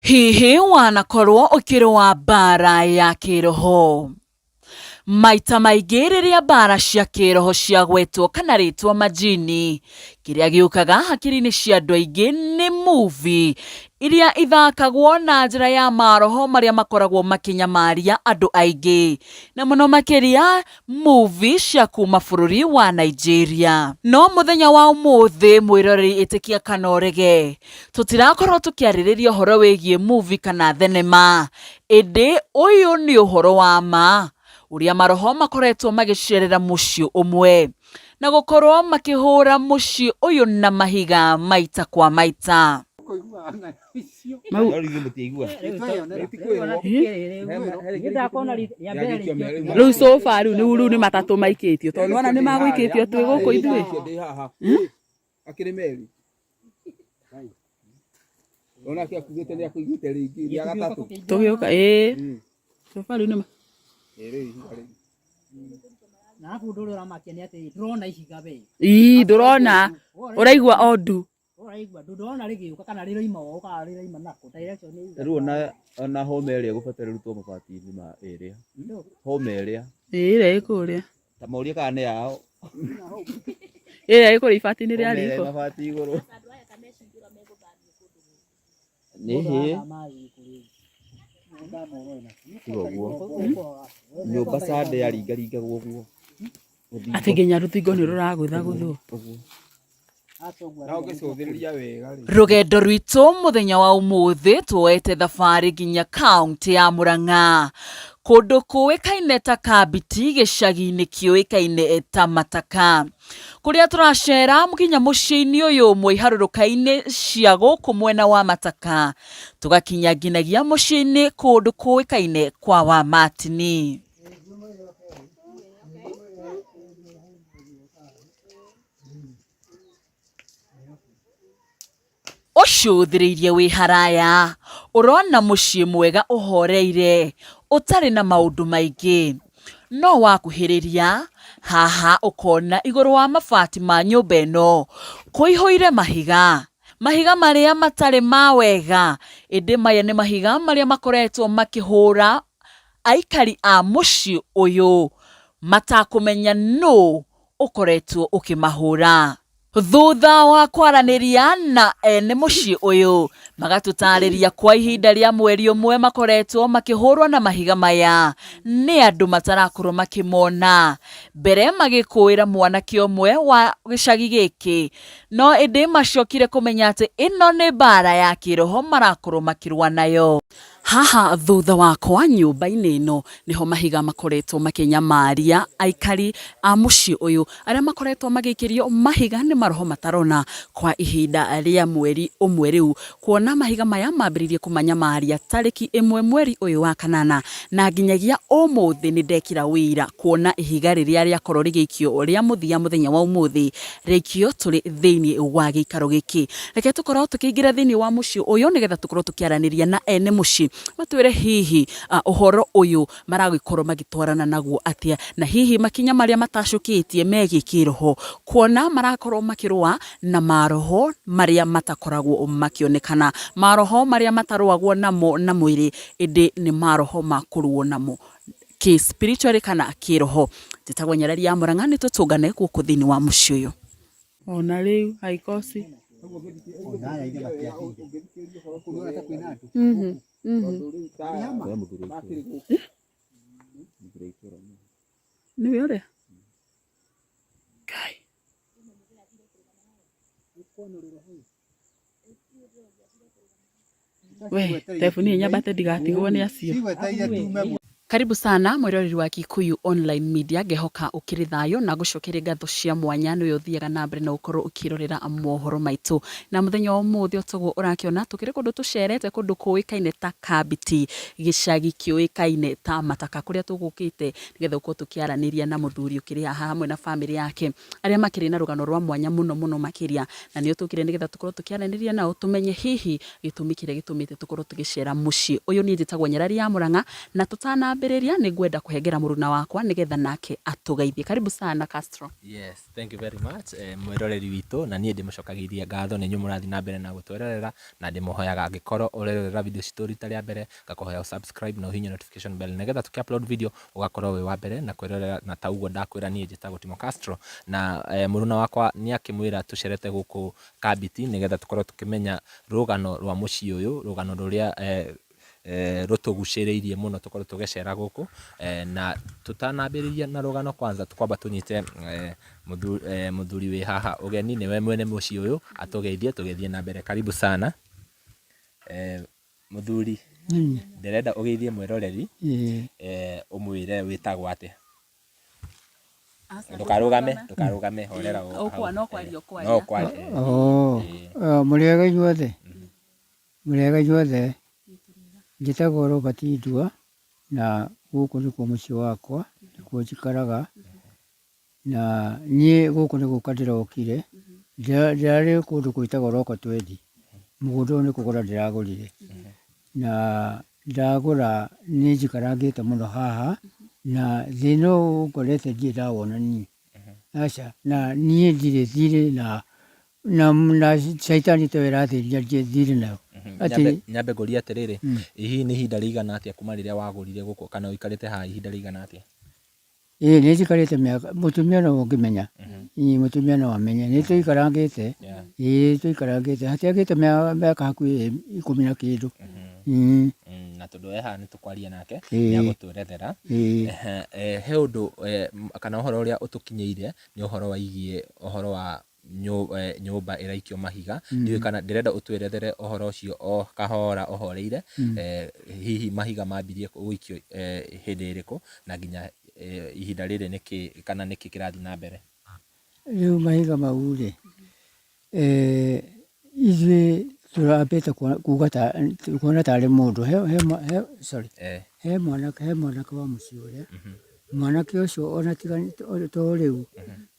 Hihi wanakorwo ũkĩrũa mbaara ya kĩroho? Maita maingĩ rĩrĩa mbaara cia kĩroho ciagwetwo kana rĩtwa majini, kĩrĩa gĩũkaga hakiri-inĩ cia andũ aingĩ nĩ movie iria ithakagwo na njĩra ya maroho marĩa makoragwo makĩnyamaria andũ aingĩ, na mũno makĩria movie cia kuma bũrũri wa Nigeria. No mũthenya wa ũmũthĩ mwĩroreri ĩtĩkia kana ũrege, tũtirakorwo tũkĩarĩrĩria ũhoro wĩgiĩ movie kana thenema, ĩndĩ ũyũ nĩ ũhoro wa ma ũrĩa maroho makoretwo magĩcerera mũciĩ ũmwe na gũkorwo makĩhũra mũciĩ ũyũ na mahiga maita kwa maita. Rĩu sofa rĩu nĩ rĩu nĩ matatũ maikĩtio tondũ nĩwona nĩ magũikĩtio twĩ gũkũ ithuĩ. Akĩrĩ meri. Onake akugĩte nĩ akũigĩte rĩngĩ rĩa gatatũ. Tũgĩũka ĩĩ. Sofa rĩu nĩ ma Ĩ rĩu ihiga rĩu. Na arabu ũndũ ũrĩa ũramakia nĩ atĩ ndũrona ihiga we. Ii ndũrona ũraigua o ndu. Ũraigua ndũ ndũrona rĩgĩũka kana rĩroima ũũ kana rĩroima nakũ direction ĩyo. Rĩu ona ona homa ĩrĩa ĩgũbatara ĩrutwo mabati-inĩ ma ĩrĩa homa ĩrĩa Ĩĩ ĩrĩa ĩ kũrĩa. ta morie kana nĩ yao. Ĩrĩa ĩ kũrĩa ibati-inĩ rĩa Homa ĩrĩa ĩ riko. mabati igũrũ. Nĩ hĩ tiga ũguo nyũmba Sunday yaringaringagwo ũguo. Atĩ nginya rũthingo nĩ rũragũthagũthwo. Ũguo. Na ũngĩcũthĩrĩria wega rĩ. Rũgendo rwitũ mũthenya wa ũmũthĩ tuoete thabarĩ nginya kaũntĩ ya Murang'a, kũndũ kũĩkaine ta Kambiti gĩcagi-inĩ kĩũĩkaine ta Mataka, kũrĩa tũracera nginya mũciĩ-inĩ ũyũ ũmwe iharũrũka-inĩ cia gũkũ mwena wa Mataka, tũgakinya nginyagia mũciĩ-inĩ kũndũ kũĩkaine kwa Wamatini. Ũcũthĩrĩirie wĩ haraya, ũrona mũciĩ mwega ũhoreire, ũtarĩ na maũndũ maingĩ. No wakuhĩrĩria, haha ũkona igũrũ wa mabati ma nyũmba ĩno, kũihũire mahiga. Mahiga marĩa matarĩ ma wega, ĩndĩ maya nĩ mahiga marĩa makoretwo makĩhũra aikari a mũciĩ ũyũ matakũmenya nũ ũkoretwo ũkĩmahũra. Thutha wa kwaranĩria na ene mũciĩ ũyũ, magatũtarĩria kwa ihinda rĩa mweri ũmwe makoretwo makĩhũrwo na mahiga maya nĩ andũ matarakorwo makĩmona. Mbere magĩkũĩra mwanake ũmwe wa gĩcagi gĩkĩ, no ĩndĩ macokire kũmenya atĩ ĩno nĩ mbara ya kĩroho marakorwo makĩrũa nayo. Haha thutha wakwa nyũmba-inĩ ĩno nĩho mahiga makoretwo makĩnyamaria aikari a mũciĩ ũyũ arĩa makoretwo magĩikĩrio mahiga nĩ maroho matarona kwa ihinda rĩa mweri ũmwe rĩu, kuona mahiga maya mambĩrĩirie kũmanyamaria tarĩki ĩmwe mweri ũyũ wa kanana na nginyagia ũmũthĩ nĩ ndekĩra ũira kuona ihiga rĩrĩa rĩakorwo rĩgĩikio rĩa mũthia mũthenya wa ũmũthĩ rĩaikio tũrĩ thĩinĩ wa gĩikaro gĩkĩ. Reke tũkorwo tũkĩingĩra thĩinĩ wa mũciĩ ũyũ nĩgetha tũkorwo tũkĩaranĩria na ene mũciĩ matwĩre hihi ũhoro ũyũ maragĩkorwo magĩtwarana naguo atĩa, na hihi makinya marĩa matacũkĩtie megiĩ kĩroho, kuona marakorwo makĩrũa na maroho marĩa matakoragwo makĩonekana, maroho marĩa matarũagwo namo na mwĩrĩ, ĩndĩ nĩ maroho ma kũrũo namo kĩ spiritually kana kĩroho. Njĩtagwo Nyarari ya Mũrang'a, nĩ tũtũngane gũkũ thĩinĩ wa mũciĩ ũyũ. Ona rĩu haikosi. Nĩwe ũrĩa? Ngai. We, tebu niĩ nyambate ndigatigwo nĩ acio. Karibu sana mwĩroreri wa Kikuyu Online Media, ngehoka ũkĩrĩ thayũ na ngũcokerie ngatho cia mwanya nĩwe ũthiaga na mbere na gũkorwo ũkĩrorera mohoro maitũ. Na mũthenya wa ũmũthĩ o toguo ũrakĩona tũkĩrĩ kũndũ tũcerete kũndũ kũĩkaine ta Kambiti, gĩcagi kĩũĩkaine ta Mataka kũrĩa tũgũkĩte nĩgetha gũkorwo tũkĩaranĩria na mũthuri ũkĩrĩ haha hamwe na bamĩrĩ yake arĩa makĩrĩ na rũgano rwa mwanya mũno mũno makĩria na nĩo tũkire nĩgetha tũkorwo tũkĩaranĩria nao tũmenye hihi gĩtũmi kĩrĩa gĩtũmĩte tũkorwo tũgĩcera mũciĩ ũyũ. Niĩ njĩtagwo Nyarari ya Mũrang'a na tũtanambĩrĩria. Tũtanambĩrĩria nĩ ngwenda kũhengera mũruna wakwa nĩgetha nake atũgeithie. Karibu sana Castro. Yes, thank you very much mwĩroreri witũ, na niĩ ndĩmũcokagĩria ngatho nĩ inyuĩ mũrathiĩ na mbere na gũtwerorera, na ndĩmũhoyaga angĩkorwo ũrerorera video citũ rita rĩa mbere, ngakũhoya ũ subscribe na ũhihinye notification bell nĩgetha tũkĩ upload video ũgakorwo wĩ wa mbere na kwĩrorera. Na ta ũguo ndakwĩra, niĩ njĩtagwo Timo Castro, na mũruna wakwa nĩ akĩmwĩra tũcerete gũkũ Kambiti nĩgetha tũkorwo tũkĩmenya rũgano rwa mũciĩ ũyũ, rũgano rũrĩa rũtũgucĩrĩirie mũno tũkorwo tũgĩcera gũkũ. Na tũtanambĩrĩria na rũgano, kwanza tũkwamba tũnyite mũthuri wĩ haha ũgeni, nĩwe mwene mũciĩ ũyũ, atũgeithie tũgĩthiĩ na mbere. Karibu sana, mũthuri. Ndĩrenda ũgeithie mwĩroreri, ũmwĩre wĩtagwo atĩa. Ndũkarũgame, ndũkarũgame, horera o hau. No kwaria ũkwaria. No kwaria. Oh, mũrĩega inyuothe, mũrĩega inyuothe. Njĩtagwo Robert Ndua, na gũkũ nĩkuo mũciĩ wakwa, nĩkuo njikaraga. Na niĩ gũkũ nĩ gũka ndĩrokire, ndĩrarĩ kũndũ gwĩtagwo Roko Twendi. Mũgũnda ũyũ nĩ kũgũra ndĩragũrire, na ndagũra nĩ njikarangĩte mũno haha, na thĩna ũyũ ũngorete ndirĩ ndawona niĩ, aca. Na niĩ ndirĩ thirĩ na caitani ta ĩyo ĩrathĩnia, ndirĩ thirĩ nayo. Atĩ Nyambe ngũrie atĩrĩrĩ, hihi nĩ ihinda rĩigana atĩa kuma rĩrĩa wagũrire gũkũ, kana ũikarĩte haha ihinda rĩigana atĩa? Ĩĩ, nĩ njikarĩte mĩaka, mũtumia no ũngĩmenya, ĩĩ, mũtumia no amenye nĩ tũikarangĩte. Ĩĩ, tũikarangĩte hatiagĩte mĩaka hakuhĩ 10 na kĩndũ. Na tondũ e haha nĩ tũkwaria nake, nĩ agũtwerethera. Ehe, he ũndũ kana ũhoro ũrĩa ũtũkinyĩire nĩ ũhoro waigiĩ ũhoro wa nyũmba ĩraikio mahiga. Ndiũĩ kana ndĩrenda ũtwerethere ũhoro ũcio o kahora ũhoreire. Hihi mahiga mambirie gũikio hĩndĩ ĩrĩkũ, na nginya ihinda rĩrĩ nĩkĩ kana nĩkĩ kĩrathiĩ na mbere? Rĩu mahiga mau rĩ, ithuĩ tũrambĩte kuga ta kuona tarĩ mũndũ he, sorry, he mwanake wa mũciĩ ũrĩa, mwanake ũcio ona tiga to rĩu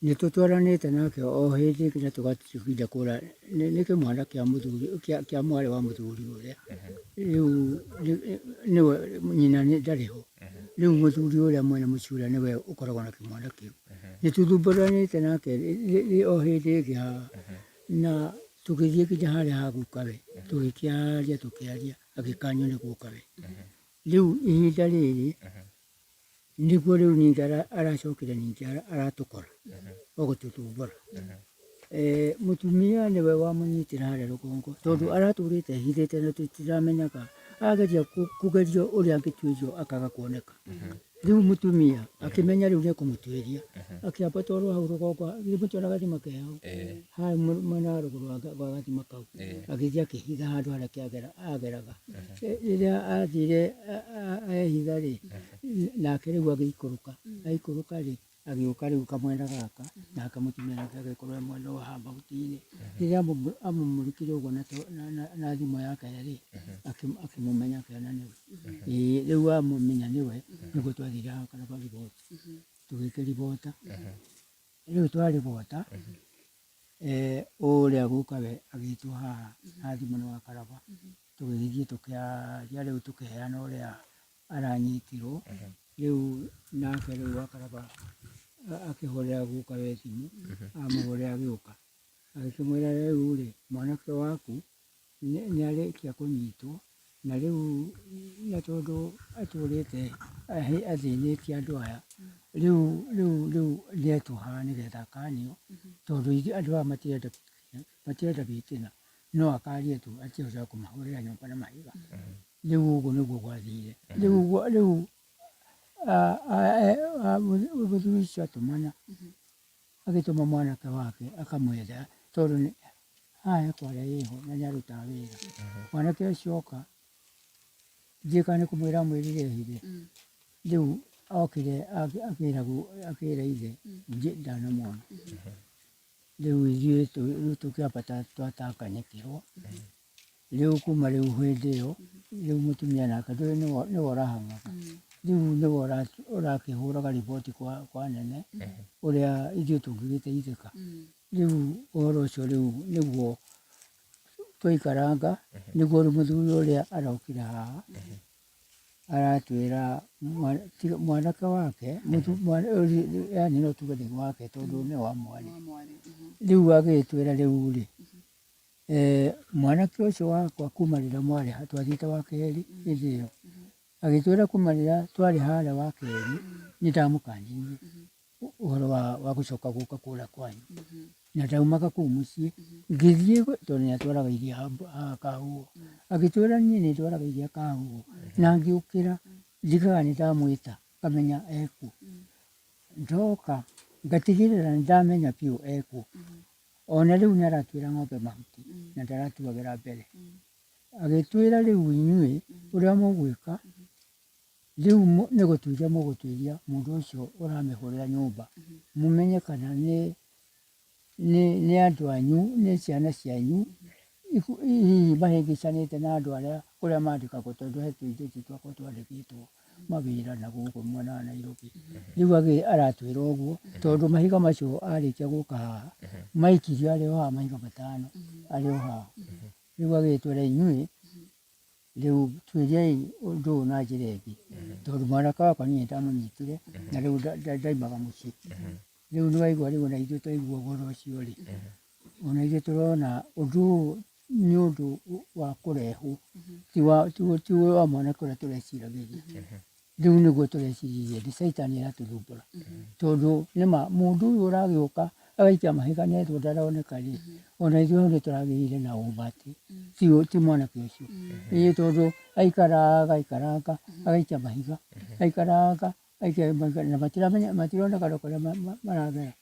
nĩ tũtwaranĩte nake o hĩndĩ nginya tũgatinda kũra nĩ kĩmwana kĩa mũthuri, kĩa mwarĩ wa mũthuri ũrĩa rĩu nĩwe nyina nĩ ndarĩ ho. Rĩu mũthuri ũrĩa mwene mũciĩ ũrĩa nĩwe ũkoragwo na kĩmwana kĩu. Nĩ tũthumbũranĩte nake o hĩndĩ ĩngĩ haha, na tũgĩthiĩ nginya harĩa ha gukawe, tũgĩkĩaria, tũkĩaria, agĩkanio nĩ gukawe. Rĩu ihinda rĩrĩ nĩguo rĩu ningĩ aracokire ningĩ aratũkora o gũtũthumbũra. Mũtumia nĩwe wamũnyitĩra harĩa rũgongo, tondũ aratũrĩte ehithĩte na tũtiramenyaga. Ageria kũgeria ũrĩa angĩtuĩrio, akaga kuoneka. Rĩu mũtumia akĩmenya rĩu nĩekũmũtuĩria, akĩambata oro hau rũgongo, mũtiona gathima ke hau haha mwena wa rũgũrũ wa gathima kau, agĩthiĩ akĩhitha handũ harĩa ageraga. Rĩrĩa athire ehitha rĩ, nake rĩu agĩikũrũka. Aikũrũka rĩ, agĩũka rĩu kamwena gaka, nake mũtumia nake agĩkorwo e mwena ũyũ haha mahuti-inĩ. Rĩrĩa amũmũrĩkire ũguo na thimũ yake rĩ, akĩmũmenya, akĩona nĩwe. Ĩĩ, rĩu amũmenya nĩwe, nĩguo twathire haha Karaba riboti, tũgĩkĩribota. Rĩu twaribota, ũrĩa gukawe agĩtwo haha na thimũ nĩ wa Karaba, tũgĩgĩthiĩ tũkĩaria, rĩu tũkĩheana ũrĩa aranyitirwo. Rĩu nake rĩu wa Karaba akĩhũrĩra gukawe thimũ, amũhũrĩra agĩũka, agĩkĩmwĩra rĩu rĩ, mwanake waku nĩ arĩkia kũnyitwo, na rĩu na tondũ atũrĩte athĩnĩtie andũ aya, rĩu nĩetwo haha nĩgetha akanio, tondũ andũ aya matirenda bitina, no akarie tu atige kũmahũrĩra nyũmba na mahiga. Rĩu ũguo nĩguo gwathire. Rĩu mũthuri ũcio atũmana, agĩtũma mwanake wake akamwetha, tondũ haha he kware ĩho na nĩ arutaga wĩra. Mwanake ũcio oka, ndiũĩ kana nĩ kũmwĩra amwĩrire ehithe. Rĩu okire akĩra ithe ndanamwona. Rĩu ithuĩ rĩu tũkĩambata twatakanyĩkĩrwo. Rĩu kuma rĩu hĩndĩ ĩyo, rĩu mũtumia nake ndũĩ nĩwe ũrahang'aga, rĩu nĩwe ũrakĩhũraga riboti kwa nene ũrĩa ithuĩ tũngĩgĩteithĩka. Rĩu ũhoro ũcio rĩu nĩguo twaikaranga, nĩguo rĩu mũthuri ũrĩa arokire haha. Aratwĩra mwanake wake, yani no tuge nĩ wake tondũ nĩ wa mwarĩ. Rĩu agĩtwĩra rĩu rĩ, mwanake ũcio wakwa kuma rĩrĩa mwarĩ twathiĩte wa kerĩ hĩndĩ ĩyo, agĩtwĩra kuma rĩrĩa twarĩ harĩa wa kerĩ nĩ ndamũkanirie ũhoro wa gũcoka gũka kũrĩa kwanyu. Na ndaumaga kũu mũciĩ ngĩthiĩ tondũ nĩ atwaraga iria haha Kahuho. Agĩtwĩra niĩ nĩ ndwaraga iria Kahuho na ngĩũkĩra njigaga nĩ ndamwĩta ngamenya ekuo. Ndoka ngatigĩrĩra nĩ ndamenya biũ ekuo. Ona rĩu nĩ aratuĩra ng'ombe mahuti na ndaratuagĩra mbere. Agĩtwĩra rĩu inyuĩ ũrĩa mũgwĩka rĩu nĩ gũtuĩria mũgũtuĩria mũndũ ũcio ũramĩhũrĩra nyũmba, mũmenye kana nĩ andũ anyu, nĩ ciana cianyu, hihi mahĩngĩcanĩte na andũ arĩa kũrĩa mandĩkagwo tondũ he tũirĩtu twakwa twandĩkĩtwo mawĩra na gũkũ mwena wa Nairobi. Rĩu aratwĩra ũguo tondũ mahiga macio arĩkia gũka haha, maikirio arĩ o haha mahiga matano arĩ o haha. Rĩu agĩtwĩra inyuĩ rĩu tuĩriai ũndũ ũyũ na njĩra ĩngĩ, tondũ mwanake wakwa niĩ nĩndamũnyitire na rĩu ndaimaga mũciĩ. Rĩu nĩwaigua rĩu ona ithuĩ twaigua ũhoro ũcio rĩ, ona ithuĩ tũrona ũndũ ũyũ nĩ ũndũ wa kũrehwo, ti wa mwanake ũrĩa tũreciragĩria. Rĩu nĩguo tũreciririe nĩ caitani ĩratũthumbũra, tondũ nĩma mũndũ ũyũ ũragĩũka agaikia mahiga na ethwo ndaroneka rĩ, ona ithuĩ hau nĩtũragĩire na ũma atĩ ti mwanake ũcio. Ĩĩ tondũ aikaraga aikaranga agaikia mahiga, aikaranga agaikia mahiga na matiramenya matironeka kũrĩa maragera.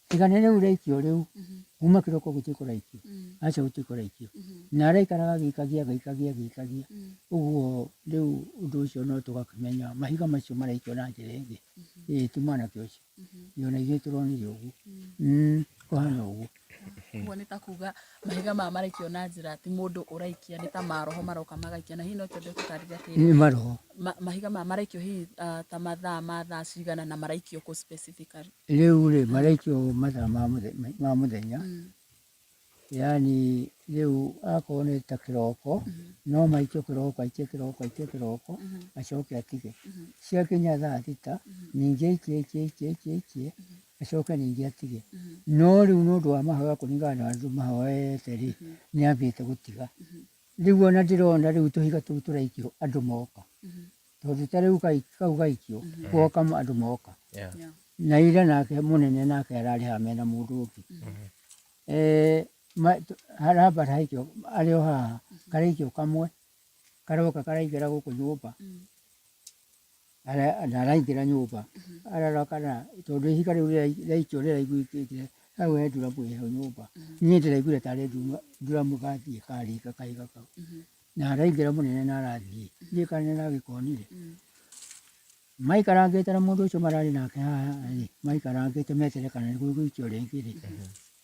Tiga nĩ rĩu rĩaikio rĩu, kuma kĩroko gũtirĩ kũraikio, aca gũtirĩ kũraikio. Na araikaraga agĩikagia agĩikagia agĩikagia, ũguo rĩu ũndũ ũcio no tũgakĩmenya mahiga macio maraikio na njĩra ĩngĩ, ĩĩ ti mwanake ũcio. Ĩĩ ona ithuĩ tũronire ũguo, kũhana ũguo. Ũguo nĩ ta kuga mahiga maya maraikio na njĩra ti mũndũ ũraikia nĩ ta maroho maroka magaikia na hihi no twende ũtũtarĩrie atĩrĩrĩ, Nĩ maroho. Mahiga maya maraikio hihi ta mathaa ma thaa cigana na maraikio kũ specifically? Rĩu rĩ maraikio mathaa ma mũthenya, yaani rĩu akorwo nĩ ta kĩroko, no maikio kĩroko aikie kĩroko aikie kĩroko, acoke atige. Ciakinya thaa thita, ningĩ aikie aikie aikie aikie aikie, acoke ningĩ atige. No rĩu nĩ ũndũ wa mahoya kũringana na andũ mahoete rĩ, nĩ ambĩte gũtiga. Rĩu ona ndĩrona rĩu tũhiga tũu tũraikio andũ moka. Tondũ ta rĩu kau gaikio, gwoka andũ moka. Na ira nake mũnene nake ararĩ haha mena mũndũ ũngĩ. Haramba haraikio arĩ o haha, karaikio kamwe, karoka karaingĩra gũkũ nyũmba. Na araingĩra nyũmba, ararora kana tondũ ihiga rĩu rĩraikio rĩraiguĩkĩte hau he nduramu ĩ hau nyũmba. Niĩ ndĩraiguire tarĩ nduramu gathiĩ karinga kahiga kau. Na araingĩra mũnene na arathiĩ, ndiũĩ kana nĩ aragĩkonire. Maikarangĩte na mũndũ ũcio mararĩ nake haha rĩ, maikarangĩte meterere kana nĩ gũgũikio rĩngĩ rĩ,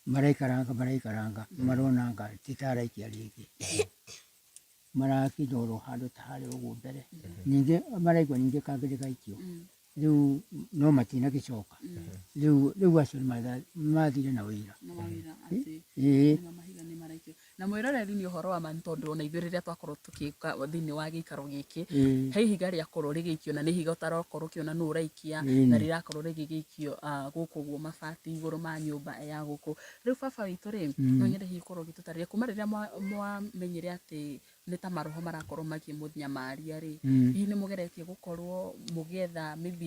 maraikaranga maraikaranga, marona anga ti ta araikia rĩngĩ. Marakinya oro handũ ta harĩa ũguo mbere, ningĩ maraigua ningĩ kangĩ nĩ gaikio, rĩu no matinagĩcoka, rĩu acio nĩ mathire na wĩra. Ĩĩ. Na mwĩroreri nĩ ũhoro wa ma nĩ tondũ ona ithuĩ rĩrĩa twakorwo tũgĩũka thĩinĩ wa gĩikaro gĩkĩ, he ihiga rĩakorwo rĩgĩikio na nĩ ihiga ũtarakorwo ũkĩona nũ ũraikia, na rĩrakorwo rĩgĩgĩikio gũkũ ũguo mabati igũrũ ma nyũmba ya gũkũ. Rĩu baba witũ rĩ, no nyende hihi ũkorwo ũgĩtũtarĩria kuma rĩrĩa mwamenyire atĩ nĩ ta maroho marakorwo makĩmũnyamaria rĩ, hihi nĩ mũgeretie gũkorwo mũgĩetha maybe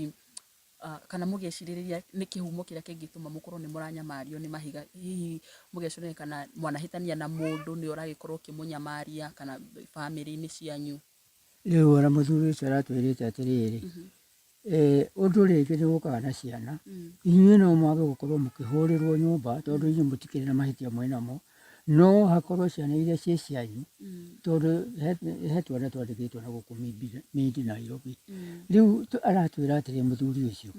kana mũgecirĩrĩria nĩ kĩhumo kĩrĩa kĩngĩtũma mũkorwo nĩ mũranyamario nĩ mahiga, hihi mũgecũrania kana mwanahĩtania na mũndũ nĩwe ũragĩkorwo ũkĩmũnyamaria kana bamĩrĩ-inĩ cianyu? Rĩu ona mũthuri ũcio aratwĩrĩte atĩrĩrĩ, ũndũ rĩngĩ nĩ ũkaga na ciana, inyuĩ no mwage gũkorwo mũkĩhũrĩrwo nyũmba tondũ inyuĩ mũtikĩrĩ na mahĩtia mwĩnamo, no hakorwo ciana iria ciĩ cianyu, tondũ he twana twandĩkĩtwo na gũkũ Mindi Nairobi. Rĩu aratwĩra atĩrĩ mũthuri ũcio,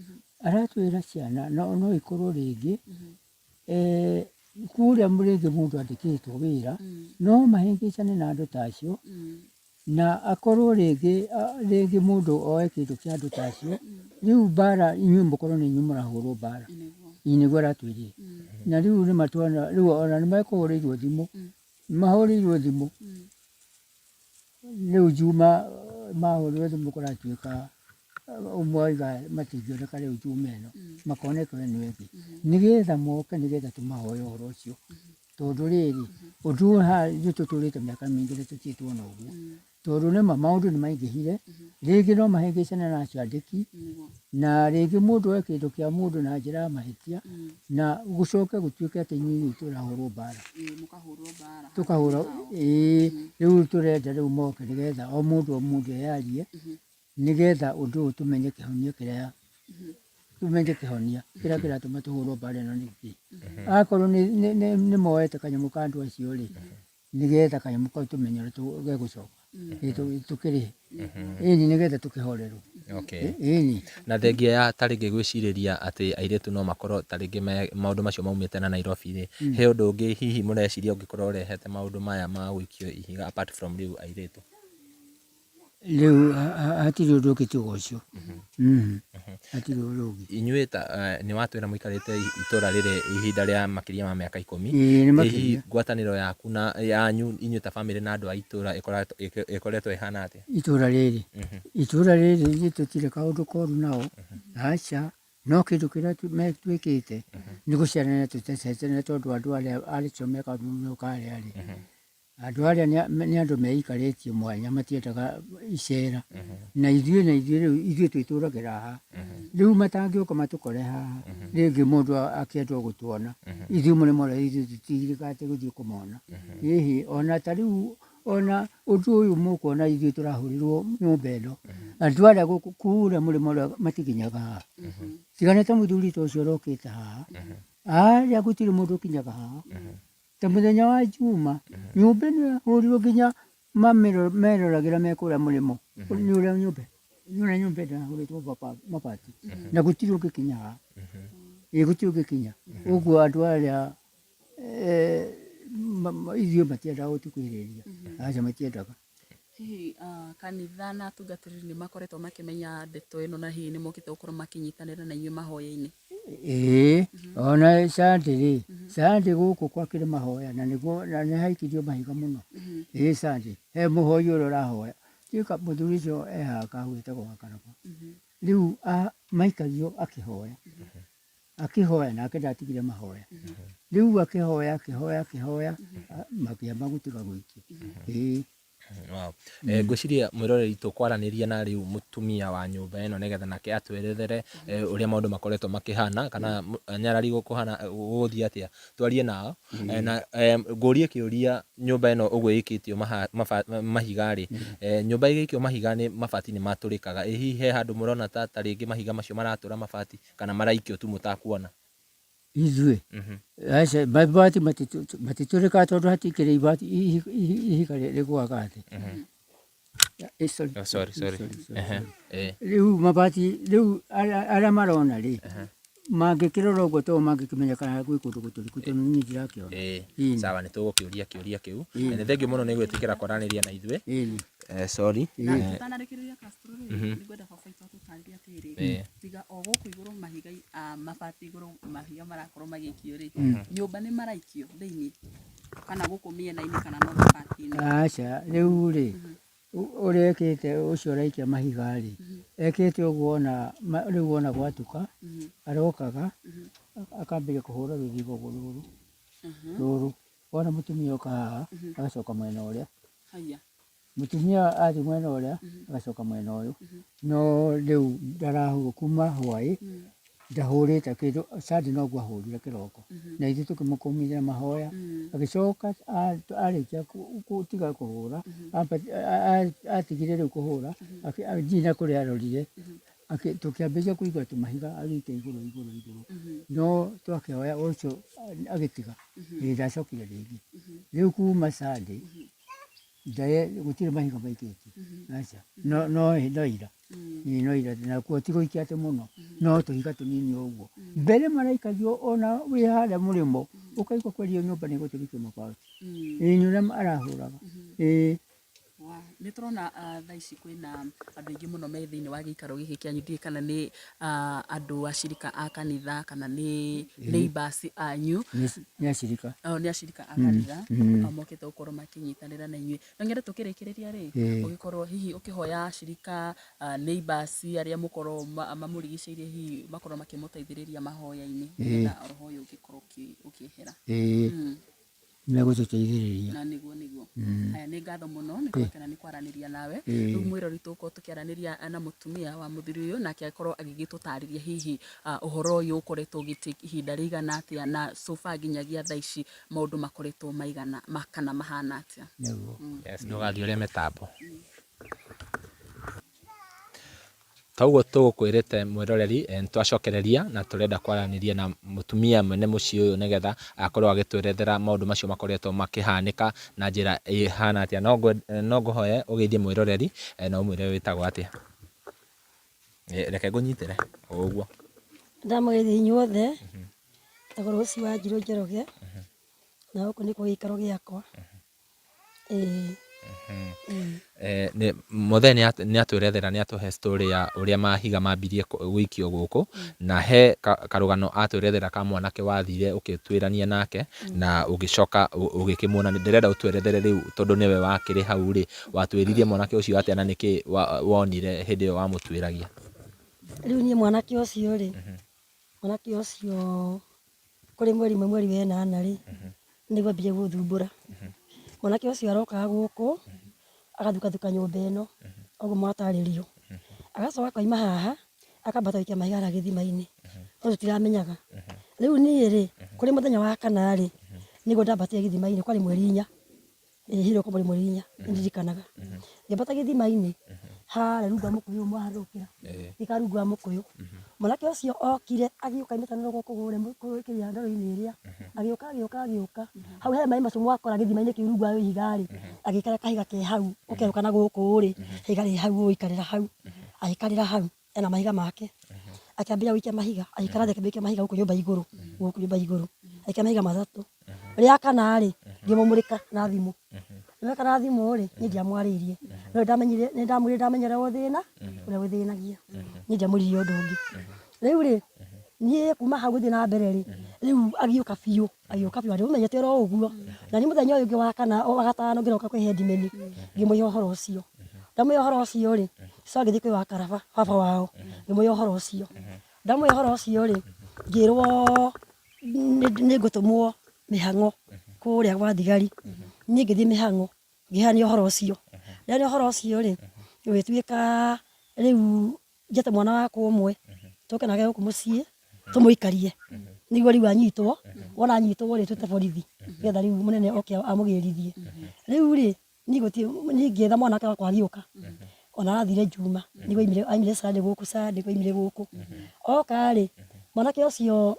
aratwĩra ciana no ikorwo rĩngĩ kũrĩa rĩngĩ mũndũ andĩkĩtwo wĩra, no mahĩngĩcane na andũ ta acio, na akorwo rĩngĩ rĩngĩ mũndũ oe kĩndũ kĩa andũ ta acio, rĩu mbara inyuĩ mũkorwo nĩ inyuĩ mũrahũrwo mbara. Ĩĩ nĩguo aratwĩrire. Na rĩu nĩ matwana rĩu ona nĩ mekũhũrĩirwo thimũ, mahũrĩirwo thimũ rĩu Juma Mahũrĩrwo thimũ kũratuĩka ũmwe oiga matingĩoneka rĩu njuma ĩno, makoneka ĩno ĩngĩ, nĩgetha moke nĩgetha tũmahoe ũhoro ũcio. Tondũ rĩrĩ, ũndũ ũyũ haha ithuĩ tũtũrĩte mĩaka mĩingĩ na tũtirĩ tuona ũguo. Tondũ nĩma maũndũ nĩ maingĩhire, rĩngĩ no mahĩngĩcane na acio andĩki, na rĩngĩ mũndũ oe kĩndũ kĩa mũndũ na njĩra ya mahĩtia, na gũcoke gũtuĩke atĩ inyuĩ inyuĩ tũrahũrwo mbara. Tũkahũrwo, ĩĩ, rĩu tũrenda rĩu moke nĩgetha o mũndũ o mũndũ eyarie, nĩgetha ũndũ ũyũ tũmenye kĩhonia kĩrĩa, tũmenye kĩhonia kĩrĩa kĩratũma tũhũrwo mbara ĩno nĩ kĩĩ. Akorwo nĩ moete kanyamũ ka andũ acio rĩ, nĩgetha kanyamũ kau tũmenye ũrĩa gegũcoka, tũkĩrĩhe. Ĩni nĩgetha tũkĩhorerwo. Okay. Ĩni. Na thengia ya ta rĩngĩ gwĩcirĩria atĩ airĩtu no makorwo ta rĩngĩ maũndũ macio maumĩte na Nairobi rĩ, he ũndũ ũngĩ hihi mũreciria ũngĩkorwo ũrehete maũndũ maya ma gũikio ihiga apart from rĩu airĩtu? Rĩu hatirĩ ũndũ ũngĩ tiga ũcio. Hatirĩ ũndũ ũngĩ. Inyuĩ ta nĩ watwĩra mũikarĩte itũra rĩrĩ ihinda rĩa makĩria ma mĩaka ikũmi. Ĩĩ nĩ Ĩ hihi makĩria. ngwatanĩro yaku na yanyu inyuĩ ta bamĩrĩ na andũ a itũra ĩkoretwo ĩhana atĩa? Itũra rĩrĩ? Itũra rĩrĩ ithuĩ tũtirĩ kaũndũ koru nao, aca. No kĩndũ kĩrĩa twĩkĩte nĩ gũcerana tũtacerete tondũ andũ arĩa acio me kaũndũ karĩa rĩ, Andũ arĩa nĩ andũ meikarĩtie mwanya matiendaga icera. Na ithuĩ na ithuĩ rĩu ithuĩ twĩtũragĩra haha. Rĩu matangĩũka matũkore haha, rĩngĩ mũndũ akĩenda o gũtuona, ithuĩ mũrĩmo ũrĩa ithuĩ tũtigirĩkaga atĩ gũthiĩ kũmona. Ĩhĩ, ona ta rĩu ona ũndũ ũyũ mũkuona ithuĩ tũrahũrĩrwo nyũmba ĩno, andũ arĩa gũkũ kũrĩa mũrĩmo ũrĩa matikinyaga haha. Tiga nĩ ta mũthuri ta ũcio ũrokĩte haha, harĩa gũtirĩ mũndũ ũkinyaga haha. Ta mũthenya wa Juma, nyũmba ĩno yahũrirwo nginya meroragĩra me kũrĩa mũrĩmo. Nĩ ũrĩa nyũmba, nĩ ũrĩa nyũmba ĩno yahũrĩtwo mabati. Na gũtirĩ ũngĩkinya haha. Ĩĩ gũtirĩ ũngĩkinya. Ũguo andũ arĩa ithuĩ matiendaga gũtũkuhĩrĩria. Aca matiendaga. Hihi kanitha na atungatĩri nĩ makoretwo makĩmenya ndeto ĩno na hihi nĩ mokĩte gũkorwo makĩnyitanĩra na inyuĩ mahoya-inĩ? Ĩĩ, ona Sunday rĩ, Sunday gũkũ gwakĩrĩ mahoya na nĩguo na nĩ haikirio mahiga mũno. Ĩĩ Sunday, he mũhoi ũrĩa ũrahoya, ndiũĩ kana mũthuri ũcio e haha kahu etagwo Gakaraba. Rĩu maikagio akĩhoya. Akĩhoya nake ndatigire mahoya. Rĩu akĩhoya akĩhoya akĩhoya makĩamba gũtiga gũikia. Ĩĩ. Wow. Eh, ngwĩciria mwĩroreri tũkwaranĩria na rĩu mũtumia wa nyũmba ĩno nĩgetha nake atwerethere eh, ũrĩa maũndũ makoretwo makĩhana kana nyarari gũkũhana gũgũthiĩ atĩa twarie nao Eh, na eh, ngũrie kĩũria nyũmba ĩno ũguo ĩkĩtio mahiga rĩ eh, nyũmba ĩgĩikio mahiga nĩ mabati nĩ matũrĩkaga ĩ hihi he handũ mũrona ta ta rĩngĩ mahiga macio maratũra mabati kana maraikio tu mũtakuona? Ithuĩ? Aca, mabati matitũrĩkaga tondũ hatikĩrĩ ibati ihiga rĩgũaga thĩ. Eh, sorry. Oh, sorry, sorry. Sorry, sorry, Ehe, sorry. eh. Rĩu mabati rĩu arĩa marona rĩ, mangĩkĩrora ũguo to mangĩkĩmenya kana gwĩ kũndũ gũtũrĩku tondũ niĩ ndirakĩona. Ĩĩ, Ĩni. sawa nĩ tũgũkĩũria kĩũria kĩu. Ĩni. Nĩ thengiũ mũno nĩ gwĩtĩkĩra kwaranĩria na ithuĩ. Ĩni. Eh, sorry. Na Eh, tũtanarĩkĩrĩria Castro rĩ, nĩ ngwenda baba witũ atũtarĩrie atĩrĩrĩ, tiga o gũkũ igũrũ mahiga, mabati igũrũ mahiga marakorwo magĩikio rĩ, nyũmba nĩ maraikio thĩiniĩ kana gũkũ mĩena-inĩ kana no mabati-inĩ? Aca, rĩu rĩ, ũrĩa ekĩte ũcio ũraikia mahiga rĩ, ekĩte ũguo ona rĩu ona gwatuka, arokaga akambĩrĩria kũhũra rũthingo rũrũ, rũrũ, wona mũtumia oka haha, agacoka mwena ũrĩa. Haiya. Mũtumia athiĩ mwena ũrĩa agacoka mwena ũyũ, no rĩu ndarahũrwo kuma hwaĩ ndahũrĩte kĩndũ, Sunday noguo ahũrire kĩroko, na ithuĩ tũkĩmũkũmithia mahoya, agĩcoka arĩkia gũtiga kũhũra, atigire rĩu kũhũra, ndiũĩ na kũrĩa arorire, tũkĩambĩrĩria kũigua tũmahiga agĩikia igũrũ igũrũ igũrũ, no twakĩhoya ũcio agĩtiga, ĩĩ ndacokire rĩngĩ. Rĩu kuma Sunday Gũtirĩ mahiga maikĩtio, aca, no no no ira, ĩĩ no ira, nakuo ti gũikia atĩ mũno, no tũhiga tũnini o ũguo. Mbere maraikagio ona wĩ harĩa mũrĩmo, ũkaigua kweri ĩyo nyũmba nĩ ĩgũtũrĩkio mabati, ĩĩ nĩ ũrĩa arahũraga, ĩĩ. Nĩ tũrona thaa ici kwĩna andũ aingĩ mũno me thĩinĩ wa gĩikaro gĩkĩ kĩanyu, ndiũĩ kana nĩ andũ acirika a kanitha kana nĩ neighbors anyu. Nĩ acirika. O, nĩ acirika a kanitha mokĩte gũkorwo makĩnyitanĩra na inyuĩ. No nyende tũkĩrĩkĩrĩria rĩ, ũgĩkorwo hihi ũkĩhoya acirika, neighbors arĩa mũkorwo mamũrigicĩirie hihi makorwo makĩmũteithĩrĩria mahoya-inĩ nĩgetha roho ũyũ ũngĩkorwo ũkĩehera. Megũtũteithĩrĩria. Na nĩguo nĩguo. Haya, nĩ ngatho mũno, nĩ twakena nĩ kwaranĩria nawe. Rĩu mwĩrori tũgũkorwo tũkĩaranĩria na mũtumia wa mũthuri ũyũ, nake akorwo agĩgĩtũtarĩria hihi ũhoro ũyũ ũkoretwo ũgĩ take ihinda rĩigana atĩa, na so far nginyagia thaa ici maũndũ makoretwo maigana kana mahana atĩa. Nĩguo. Yes, ndũgathiĩ ũrĩa mĩtambo. Toguo tũgũkwĩrĩte mwĩroreri, nĩ twacokereria na tũrenda kwaranĩria na mũtumia mwene mũciĩ ũyũ nĩgetha akorwo agĩtwerethera maũndũ macio makoretwo makĩhanĩka na njĩra ĩhana atĩa. No ngũhoye ũgeithie mwĩroreri na ũmwĩre wĩtagwo atĩa. Reke ngũnyitĩre o ũguo. Ndamũgeithia inyuothe, njĩtagwo Rose Wanjirũ Njoroge, na gũkũ nĩkuo gĩikaro gĩakwa. Mũthee nĩ atwĩrethera nĩ atũhe story ya ũrĩa mahiga mambirie gũikio gũkũ, na he karũgano atwĩrethera ka mwanake wathire ũgĩtuĩrania nake na ũgĩcoka ũgĩkĩmuona. Ndĩrenda ũtwerethere rĩu tondũ nĩwe wakĩrĩ hau rĩ, watuĩririe mwanake ũcio atĩa na nĩkĩ wonire hĩndĩ ĩyo wamũtuĩragia? Rĩu niĩ mwanake ũcio rĩ, mwanake ũcio kũrĩ mweri ũmwe mweri wa ĩnana rĩ, nĩguo ambire gũthumbũra. Mwanake ũcio arokaga gũkũ, agathukathuka nyũmba ĩno, ũguo mwatarĩrio. Agacoka akoima haha, akambata gũikia mahiga harĩa gĩthima-inĩ, no tũtiramenyaga. Rĩu niĩ rĩ, kũrĩ mũthenya wa kana rĩ, nĩguo ndambatire gĩthima-inĩ, kwarĩ mweri inya. Ĩĩ hĩndĩ ĩyo kwambũri mweri inya nĩndirikanaga. Ngĩambata gĩthima-inĩ harĩa rungu rwa mũkũyũ ũyũ mwaharũrũkĩra, gĩikara rungu rwa mũkũyũ. Mwanake ũcio okire agĩũka aumĩte na rũgongo kũrĩa kĩrĩa ndoro-inĩ ĩrĩa, agĩũka agĩũka agĩũka, hau he maĩ macio mwakora gĩthima-inĩ kĩu rungu rwa ihiga rĩ, agĩikara kahiga ke hau, ũkerũka na gũkũ rĩ, ihiga rĩ hau ũgũikarĩra hau, agĩikarĩra hau. ena mahiga make akĩambĩrĩria gũikia mahiga agĩikara thĩ akĩambĩrĩria gũikia mahiga gũkũ nyũmba igũrũ gũkũ nyũmba igũrũ agĩikia mahiga matatũ rĩa kana rĩ ngĩmũmũrĩka na thimũ ndamũrĩka na thimũ rĩ niĩ ndiamwarĩirie no nĩndamenyire nĩndamwĩrire ndamenya ũrĩa ũthĩna ũrĩa ũthĩnagia niĩ ndiamwĩrire ũndũ ũngĩ rĩu rĩ niĩ kuma hau gũthiĩ na mbere rĩ rĩu agĩũka biũ agĩũka biũ ndĩmũmenyete oro ũguo na niĩ mũthenya ũyũ ũngĩ wa kana wa gatano ngĩroka kwĩ headman ngĩmũhe ũhoro ũcio ndamũhe ũhoro ũcio rĩ so ngĩthiĩ kwĩ wakaraba baba wao ngĩmũhe ũhoro ũcio ndamũhe ũhoro ũcio rĩ ngĩrwo nĩ ngũtũmwo mĩhang'o kũrĩa gwa thigari niĩ ngĩthiĩ mĩhang'o ngĩheana ũhoro ũcio ndaheana ũhoro ũcio rĩ gũgĩtuĩka rĩu njĩte mwana wakwa ũmwe tũke nake gũkũ mũciĩ tũmũikarie nĩguo rĩu anyitwo wona anyitwo rĩ twĩte borithi nĩgetha rĩu mũnene oke amũgĩrithie rĩu rĩ niĩ gũtirĩ niĩ ngĩetha mwanake wakwa agĩũka ona arathire njuma nĩguo aimire aimire Sunday gũkũ Sunday nĩguo aimire gũkũ oka rĩ mwanake ũcio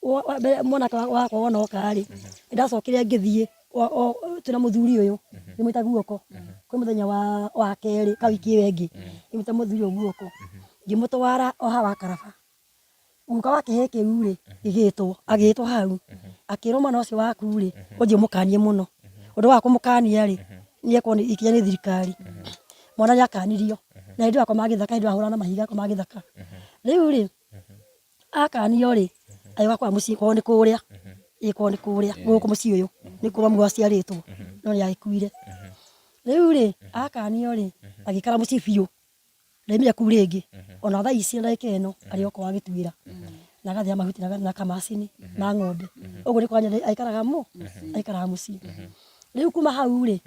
Wa mbere mwanake wakwa wona oka rĩ, nĩndacokire ngĩthiĩ twĩna mũthuri ũyũ, ngĩmwĩta guoko, kwĩ mũthenya wa kerĩ ka wiki ĩyo ĩngĩ, ngĩmwĩta mũthuri ũyũ guoko, ngĩmũtwara o haha Wakaraba. Guka wa kĩhĩĩ kĩu rĩ, gĩgĩtwo, agĩtwo hau, akĩrwo mwana ũcio waku rĩ, ũthiĩ ũmũkanie mũno. Ũndũ wa kũmũkania rĩ, nĩekwo ikinya nĩ thirikari. Mwana nĩakanirio, na hĩndĩ ĩyo akomaga gĩthaka, hĩndĩ ĩyo ahũranaga na mahiga akomaga gĩthaka. Rĩu rĩ, Akanio rĩ, agĩũka kwa mũciĩ kwao nĩ kũrĩa, ĩ kwao nĩ kũrĩa gũkũ mũciĩ ũyũ nĩkuo mamu aciarĩtwo no nĩ agĩkuire. Rĩu rĩ, akanio rĩ, agĩikara mũciĩ biũ, ndaumire kũu rĩngĩ, ona thaa ici na ndagĩka ĩno arĩ o kwao agĩtuĩra, na agathĩa mahuti na kamacini ma ng'ombe. Ũguo nĩ kuonania aikaraga aikaraga mũciĩ. Rĩu kuma hau rĩ,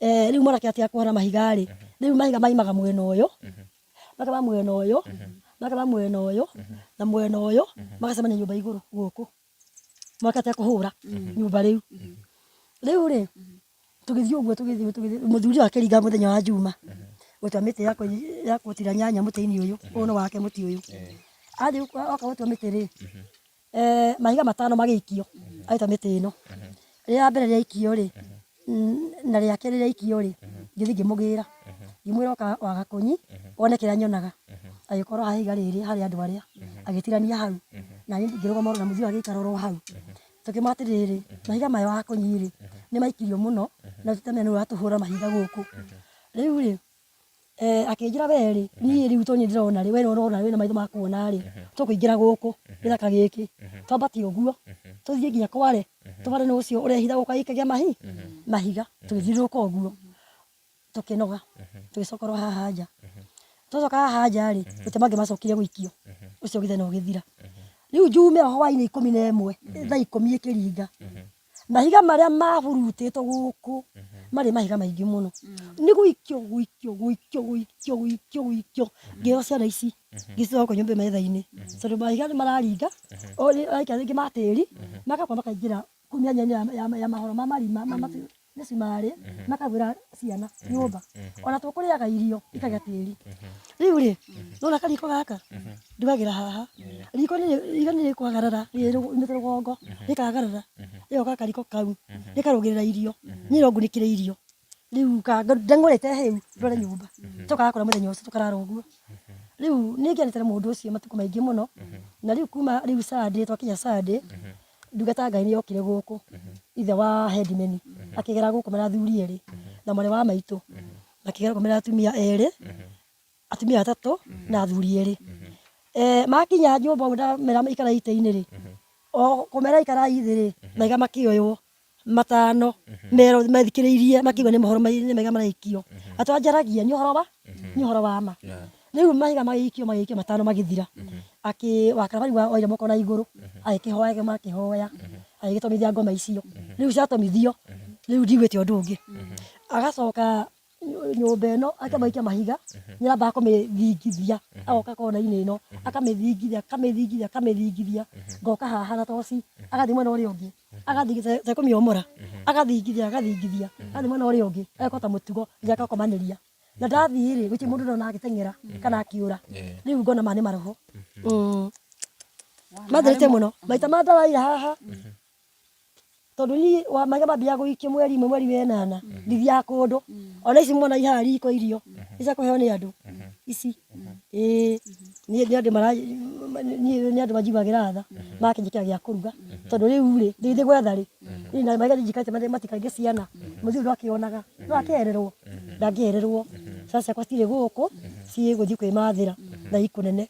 rĩu mwanake atiga kũhũra mahiga rĩ, rĩu mahiga maimaga mwena ũyũ, makama mwena ũyũ, makama mwena ũyũ, na mwena ũyũ, magacemania nyũmba igũrũ gũkũ. Mwanake atiga kũhũra nyũmba rĩu. Rĩu rĩ, tũgĩthiĩ ũguo tũgĩthiĩ tũgĩthiĩ, mũthuri ũyũ akĩringa mũthenya wa Juma, gũtua mĩtĩ ya gũtira nyanya mũtĩ-inĩ ũyũ, ũyũ nĩ wake mũtĩ ũyũ. Athiĩ oka gũtua mĩtĩ rĩ, mahiga matano magĩikio agĩtua mĩtĩ ĩno. Rĩa mbere rĩaikio rĩ, na rĩa kerĩ rĩaikio rĩ, ngĩthiĩ ngĩmũgĩra, ngĩmwĩra ũka wagakũnyi wone kĩrĩa nyonaga. Agĩkorwo haha ihiga rĩrĩ harĩ andũ arĩa, agĩtirania hau, na niĩ ngĩrũgama na mũthuri agĩikara oro hau. Tũkĩmwĩra atĩrĩrĩ, mahiga maya wagakũnyi rĩ, nĩ maikirio mũno na tũtiramenya nũ ũratũhũra mahiga gũkũ. Rĩu rĩ akĩnjĩra we rĩ niĩ rĩu to niĩ ndĩrona rĩ we ũrona wĩna maitho ma kuona rĩ tũkũingĩra gũkũ gĩthaka gĩkĩ twambate ũguo tũthiĩ nginya kware tũbare nĩ ũcio ũrehitha gũkũ agĩikagia mahi mahiga tũgĩthiũrũrũka ũguo tũkĩnoga tũgĩcoka oro haha nja. Twacoka haha nja rĩ gũtirĩ mangĩ macokire gũikio ũcio ũgĩthiĩ na ũgĩthira. Rĩu njume o hwainĩ 11 thaa 10 ĩkĩringa mahiga marĩa maburutĩtwo gũkũ marĩ mahiga maingĩ mũno nĩ gũikio gũikio gũikio gũikio gũikio gũikio ngĩoya ciana ici ngĩcicoka gũkũ nyũmba metha-inĩ tondũ mahiga nĩ mararinga araikia rĩngĩ ma tĩri magakorwo makaingĩra kũu mĩanya-inĩ ya mahoro ma marima ma mĩcumarĩ makagwĩra ciana nyũmba ona tũkũrĩaga irio ikagĩa tĩri. Rĩu rĩ nĩwona kariko gaka ndugagĩra haha riko irio nĩ rĩkwagarara rĩumĩte rũgongo rĩkagarara rĩgoka kariko kau rĩkarũgĩrĩra irio niĩ no ngunĩkĩre irio rĩu ndeng'ũrĩte hĩu ndware nyũmba tũkaga kũrĩa mũthenya ũcio tũkarara ũguo. Rĩu nĩ ngĩanĩte na mũndũ ũcio matukũ maingĩ mũno na rĩu kuma rĩu Sunday twakinya Sunday ndungata ya Ngai nĩ yokire gũkũ ithe wa headman akĩgera gũkũ mena athuri erĩ na mwarĩ wa maitũ makĩgera gũkũ mena atumia erĩ atumia atatũ na athuri erĩ. Makinya nyũmba ũguo ndamera ikarai itĩ-inĩ rĩ o kũmera ikarai thĩ rĩ mahiga makĩoywo matano merwo methikĩrĩirie makĩigua nĩ mohoro nĩ mahiga maraikio atĩ wanjaragia nĩ ũhoro wa nĩ ũhoro wa ma. Rĩu mahiga magĩikio magĩikio matano magĩthira akĩ wakaraba rĩu oire moko na igũrũ agĩkĩhoya makĩhoya agĩgĩtomithia ngoma icio rĩu ciatomithio rĩu ndiguĩte ũndũ ũngĩ. Agacoka nyũmba ĩno akĩamba gũikia mahiga nĩ arambaga kũmĩthingithia agoka kona-inĩ ĩno akamĩthingithia akamĩthingithia akamĩthingithia ngoka haha na toci agathiĩ mwena ũrĩa ũngĩ agathingithia ta kũmĩomora agathingithia agathingithia agathiĩ mwena ũrĩa ũngĩ ageka ta mũtugo nginya agakomanĩria na ndathiĩ rĩ gũtirĩ mũndũ ndona agĩteng'era kana akĩũra rĩu ngona maya nĩ maroho mathirĩte mũno maita ma ndaraira haha tondũ niĩ wa mahiga mambia gũikio mweri ũmwe mweri wa ĩnana ndithiaga kũndũ ona ici mwona i haha riko irio nĩ cia kũheo nĩ andũ ici ĩĩ niĩ nĩ andũ mara niĩ nĩ andũ manjiguagĩra tha magakĩnjĩkĩra gĩa kũruga tondũ rĩu rĩ ndĩgĩthiĩ gwetha rĩ niĩ na mahiga njikarĩte matikaingĩ ciana mũthuri ndwakĩonaga no akererwo ndangĩererwo ciana ciakwa citirĩ gũkũ ciĩ gũthiĩ kwĩmathĩra na i kũnene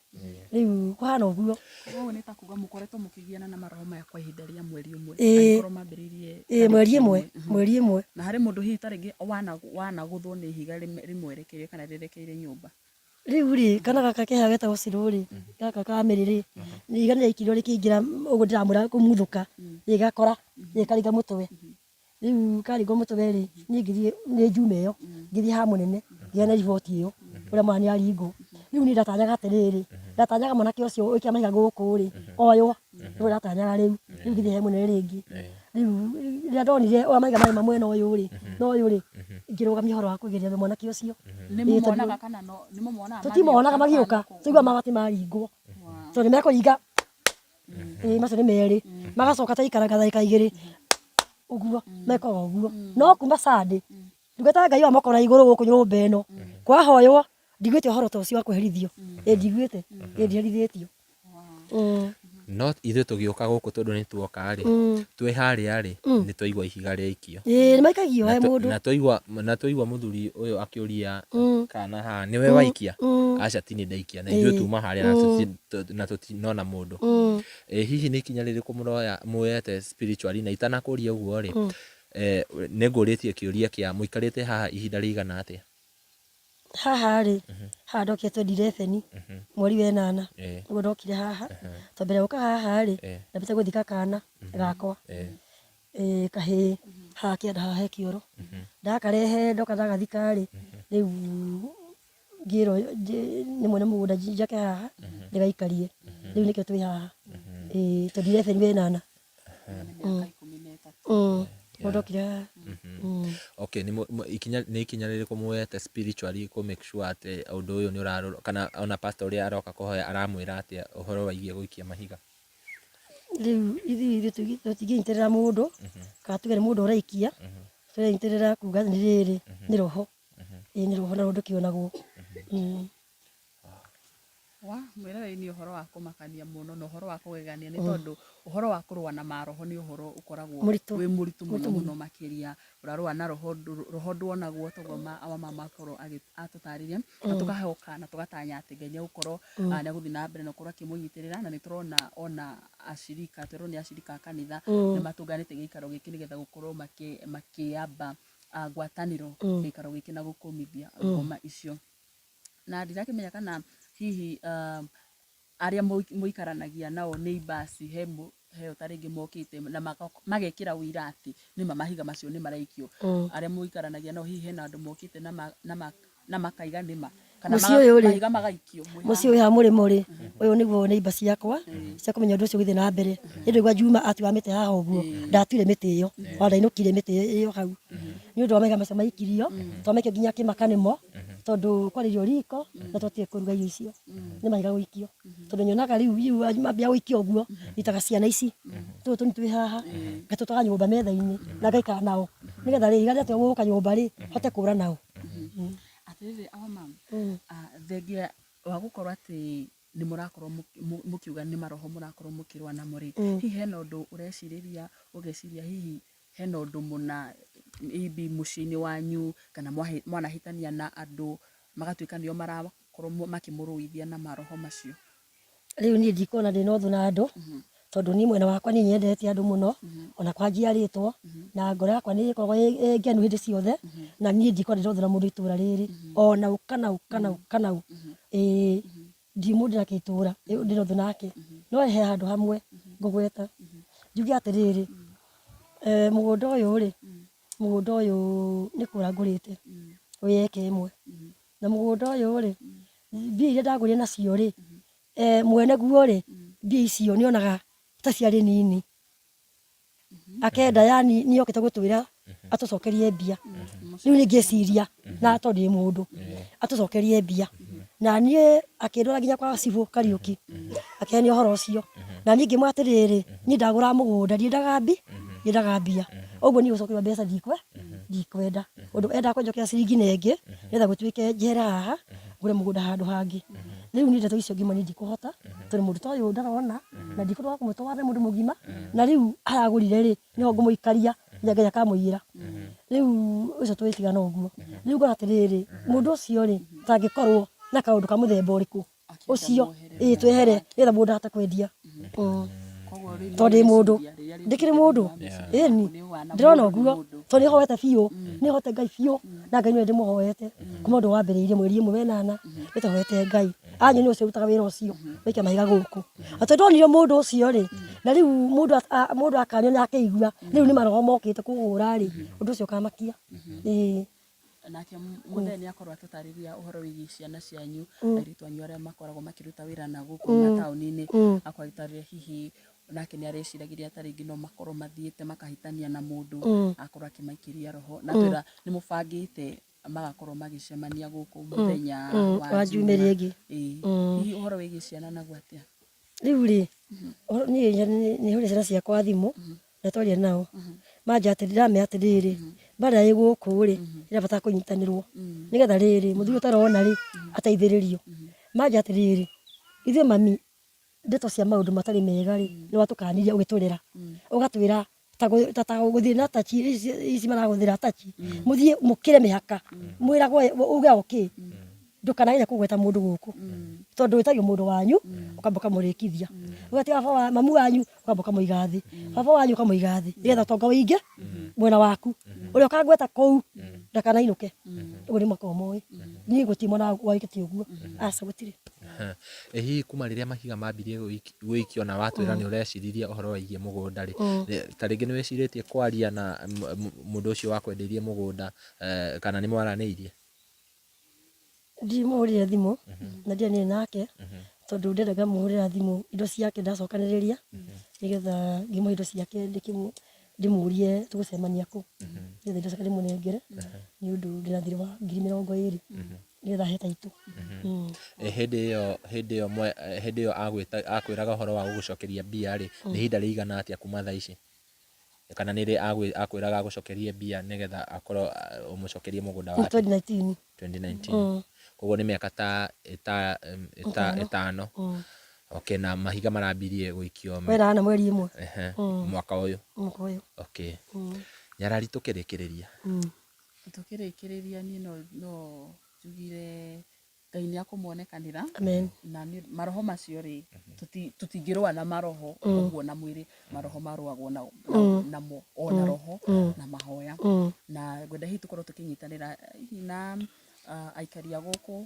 rĩu kũhana ũguo. Koguo nĩ ta kuga mũkoretwo mũkĩgiana na maroho maya kwa ihinda rĩa mweri ũmwe Ĩĩ. angĩkorwo mambĩrĩirie Ĩĩ tarĩki mweri ĩmwe ĩmwe. mweri ĩmwe. Na harĩ mũndũ hihi ta rĩngĩ wanagũthwo nĩ ihiga rĩmwerekeire kana rĩrekeire nyũmba? Rĩu rĩ kana gaka ke haha getagwo Cirũ rĩ gaka ka Mĩrĩ rĩ ihiga nĩ rĩaikirio rĩkĩingĩra ũguo ndĩramwĩra kũmuthũka rĩgakora rĩkaringa mũtwe. Rĩu karingwo mũtwe rĩ, niĩ ngĩthiĩ nĩ njuma ĩyo, ngĩthiĩ ha mũnene, ngĩheana riboti ĩyo, ũrĩa mwana nĩ aringwo. Rĩu niĩ ndatanyaga atĩrĩrĩ, ndatanyaga mwanake ũcio ũikia mahiga gũkũ rĩ, oywo, nĩguo ndatanyaga rĩu. Rĩu ngĩthiĩ he mũnene rĩngĩ. Rĩu rĩrĩa ndonire ũrĩa mahiga marauma mwena ũyũ rĩ, na ũyũ rĩ, ngĩrũgamia ũhoro wa kũgeria mwanake ũcio. Nĩ mũmonaga kana no, nĩ mũmonaga Tũtimonaga magĩũka, tũiguaga mabati maringwo, tondũ nĩ mekũringa Ĩĩ macio nĩ merĩ magacoka twaikaraga ndagĩka igĩrĩ ũguo mekaga ũguo no kuma Sunday ndungata ya Ngai wa moko na igũrũ gũkũ nyũmba ĩno kwahoywo ndiguĩte ũhoro ta ũcio wa kũherithio ĩ ndiguĩte ĩ ndiherithĩtio. No ithuĩ tũgĩũka gũkũ tondũ nĩ tuoka rĩ, twĩ harĩa rĩ, nĩ twaigua ihiga rĩaikio. Ĩĩ nĩ maikagio he mũndũ. Na twaigua na twaigua mũthuri ũyũ akĩũria kana haha nĩwe waikia, aca ti niĩ ndaikia na ithuĩ tuma harĩa na tũtinona mũndũ. Ĩ hihi nĩ ikinya rĩrĩkũ mũroya muoyete spiritually na itanakũria ũguo rĩ, nĩ ngũrĩtie kĩũria kĩa mũikarĩte haha ihinda rĩigana atĩa? Haha rĩ, haha ndokire 2011 mweri wa ĩnana nĩguo ndokire haha, tondũ mbere ya gũka haha rĩ, ndambĩte gũthika kana gakwa kahĩĩ haha kĩanda haha he kĩoro. Ndakarehe ndoka ndagathika rĩ, rĩu ngĩrwo nĩ mwene mũgũnda njake haha ndĩgaikarie, rĩu nĩkĩo twĩ haha 2011 wa ĩnana. Nĩguo ndokire haha. Okay, nĩ ikinya nĩ ikinya rĩrĩkũ muoete spiritually kũ make sure atĩ ũndũ ũyũ nĩ ũrarorwo kana ona pastor ũrĩa aroka kũhoya aramwĩra atĩa ũhoro wĩgiĩ gũikia mahiga? Rĩu ithuĩ tũtingĩnyitĩrĩra mũndũ kana tuge nĩ mũndũ ũraikia, tũrenyitĩrĩra kuga nĩ rĩrĩ nĩ roho, ĩĩ nĩ roho na roho ndũkĩonagwo. Wa mwĩroreri nĩ ũhoro wa kũmakania mũno na ũhoro wa kũgegania nĩ tondũ ũhoro wa kũrũa na maroho nĩ ũhoro ũkoragwo Mũritũ. wĩ mũritũ mũno mũno makĩria. Ũrarũa na roho, roho ndwonagwo toguo our mama akorwo atũtarĩria na tũkahoka na tũgatanya atĩ Ngai nĩ egũkorwo nĩ egũthiĩ na mbere na gũkorwo akĩmũnyitĩrĩra na nĩ tũrona ona acirika, twerwo nĩ acirika a kanitha nĩ matũnganĩte gĩikaro gĩkĩ nĩgetha gũkorwo makĩamba ngwatanĩro gĩikaro gĩkĩ na gũkũmithia ngoma icio. Na ndirakĩmenya kana hihi arĩa mũikaranagia nao neighbours he heo ta rĩngĩ mokĩte na magekĩra ũira atĩ nĩma mahiga macio nĩ maraikio. Arĩa mũikaranagia nao hihi hena andũ mokĩte na makaiga nĩma kana Mũciĩ ũyũ rĩ, mahiga magaikio mwĩ mũciĩ ũyũ haha mũrĩmo rĩ, ũyũ nĩguo neighbour ciakwa cia kũmenya ũndũ ũcio ũgĩthiĩ na mbere. Nĩ ndaigua Juma atua mĩtĩ haha ũguo, ndatuire mĩtĩ ĩyo, ona ndainũkire mĩtĩ ĩyo hau. Nĩ ũndũ wa mahiga macio maikirio, twamaikio nginya akĩmaka nĩmo, tondũ kwarĩrio riko na twatige kũruga irio icio, nĩ mahiga gũikio. Tondũ nyonaga rĩu rĩu mambia gũikia ũguo, nyitaga ciana ici, tũtũ tũnini twĩ haha, ngatũtwara nyũmba metha-inĩ na ngaikara nao. Nĩgetha rĩ, ihiga rĩatua gũka nyũmba rĩ, hote kũra nao. Atĩrĩrĩ our mum, thengia wa gũkorwo atĩ nĩ mũrakorwo mũkiuga nĩ maroho mũrakorwo mũkĩrũa namo rĩ, hihi hena ũndũ ũrecirĩria ũgeciria hihi hena ũndũ mũna maybe mũciĩ-inĩ wanyu kana mwanahĩtania na andũ magatuĩka nĩo marakorwo makĩmũrũithia na maroho macio? Rĩu niĩ ndikuona ndĩna ũthũ na andũ, tondũ niĩ mwena wakwa niĩ nyendete andũ mũno, ona kwa njiarĩtwo, na ngoro yakwa nĩ ĩkoragwo ĩ ngenu hĩndĩ ciothe, na niĩ ndikuona ndĩna ũthũ na mũndũ itũra rĩrĩ, ona ũ kana ũ kana ũ kana ũ, ĩĩ ndirĩ mũndũ ndĩnake itũra ndĩna ũthũ nake, no he handũ hamwe ngũgweta, njuge atĩrĩrĩ, mũgũnda ũyũ rĩ, mũgũnda ũyũ nĩ kũgũra ngũrĩte, wĩ eka ĩmwe. Na mũgũnda ũyũ rĩ, mbia iria ndagũrire nacio rĩ, mwene guo rĩ, mbia icio nĩ onaga ta ciarĩ nini. Akenda yani nĩ okĩte gũtwĩra atũcokerie mbia. Rĩu niĩ ngĩciria na tondũ ndĩ mũndũ, atũcokerie mbia. Na niĩ akĩndwara nginya kwa cibũ Kariũki, akĩhenia ũhoro ũcio. Na niĩ ngĩmwĩra atĩrĩrĩ, niĩ ndagũraga mũgũnda ndiendaga ndiendaga mbia. Ũguo niĩ gũcokerio mbeca ndikwenda. Ũndũ endaga kũnjokeria ciringi na ĩngĩ nĩgetha gũtuĩke njehere haha ngũre mũgũnda handũ hangĩ. Rĩu niĩ ndeto icio ngĩmwĩra niĩ ndikũhota tondũ mũndũ ta ũyũ ndarona na ndikũhota kũmũtwara nĩ mũndũ mũgima na rĩu haragũrire rĩ nĩho ngũmũikaria nginya Ngai akamũiyĩra. Rĩu ũcio tũgĩtigana ũguo. Rĩu ngona atĩrĩrĩ mũndũ ũcio rĩ tangĩkorwo na kaũndũ ka mũthemba ũrĩkũ ũcio ĩĩ twehere nĩgetha mũndũ ahote kwendia tondũ ndĩ mũndũ ndĩkĩrĩ mũndũ ĩni ndĩrona ũguo tondũ nĩ hoete biũ nĩ hoete Ngai biũ na Ngai nĩwe ndĩmũhoete kuma ũndũ wambĩrĩirie mweri ĩmwe wenana nĩ tũhoete Ngai anyonia ũcio ũrutaga wĩra ũcio waikia mahiga gũkũ atĩ ndonire mũndũ ũcio rĩ na rĩu mũndũ mũndũ akanio akĩigua rĩu nĩ maroho mokĩte kũhũra rĩ ũndũ ũcio ũkamakia ĩĩ. Nake mũthee nĩ akorwo atũtarĩria ũhoro wĩgiĩ ciana cianyu, airĩtu anyu arĩa makoragwo makĩruta wĩra na gũkũ mataũni-inĩ, akorwo agĩtarĩria hihi nake nĩ areciragĩria ta rĩngĩ no makorwo mathiĩte makahĩtania na mũndũ, akorwo akĩmaikĩria roho, na atwĩra nĩ mũbangĩte magakorwo magĩcemania gũkũ mũthenya wa Njuma ĩrĩa ĩngĩ. Ĩĩ. Hihi ũhoro wĩgiĩ ciana naguo atĩa? Rĩu rĩ, niĩ nĩ hũrĩire ciana ciakwa thimũ, na twaria nao manja atĩrĩ ndĩramera atĩrĩrĩ mbara ĩ gũkũ rĩ ĩrabatara kũnyitanĩrwo nĩgetha rĩrĩ mũthuri ũtarona rĩ ateithĩrĩrio manja atĩrĩrĩ ithuĩ mami ndeto cia maũndũ matarĩ mega rĩ nĩ watũkanirie ũgĩtũrera ũgatwĩra ta ta gũthiĩ na tachi ici marahũthĩra tachi mũthiĩ mũkĩre mĩhaka mwĩragwo uge okay ndũkanagerie kũgweta mũndũ gũkũ tondũ wĩtagio mũndũ wanyu ũkamba ũkamũrĩkithia ũgatiga baba wa mamu wanyu ũkamba ũkamũiga thĩ baba wanyu ũkamũiga thĩ nĩgetha ũtonga ũingĩ mwena waku ũrĩa ũkangweta kũu ndakanainũke ũguo nĩ makoragwo moĩ niĩ gũtirĩ mwana wĩkĩte ũguo aca gũtirĩ. Ĩ hihi kuma rĩrĩa mahiga mambirie gũikio na watwĩra nĩ ũreciririe ũhoro wĩgiĩ mũgũnda rĩ, ta rĩngĩ nĩ wĩcirĩtie kwaria na mũndũ ũcio wakwendeirie mũgũnda kana nĩ mwaranĩirie? Ndimũhũrĩire thimũ na ndiaranĩirie nake tondũ ndenda ngamũhũrĩra thimũ indo ciake ndacokanĩrĩria nĩgetha ngĩmũhe indo ciake ndĩmũrie tũgũcemania kũ nĩgetha indo ciake ndĩmũnengere nĩ ũndũ ndĩna thirĩ wa ngiri mĩrongo ĩrĩ nĩgetha ahe taitũ. Hĩndĩ ĩyo hĩndĩ ĩyo hĩndĩ ĩyo akwĩraga ũhoro wa gũgũcokeria mbia rĩ, nĩ ihinda rĩigana atĩa kuma thaa ici? Kana nĩ rĩ akwĩraga agũcokerie mbia nĩgetha akorwo ũmũcokerie mũgũnda wake? 2019. 2019. Koguo nĩ mĩaka ta ĩta, ĩta, Ĩtano. ĩtano. Okay, na mahiga marambirie gũikio Wenana mweri ĩmwe. Ehe, mwaka ũyũ. Mwaka ũyũ. Okay. Nyarari tũkĩrĩkĩrĩria. Tũkĩrĩkĩrĩria niĩ no, no njugire Ngai nĩ akũmonekanĩra. Amen. Na nĩ maroho macio rĩ, tũtingĩrũa na maroho ũguo na mwĩrĩ, maroho marũagwo na, na, namo o na roho na mahoya. Na ngwenda hihi tũkorwo tũkĩnyitanĩra hihi na aikari a gũkũ,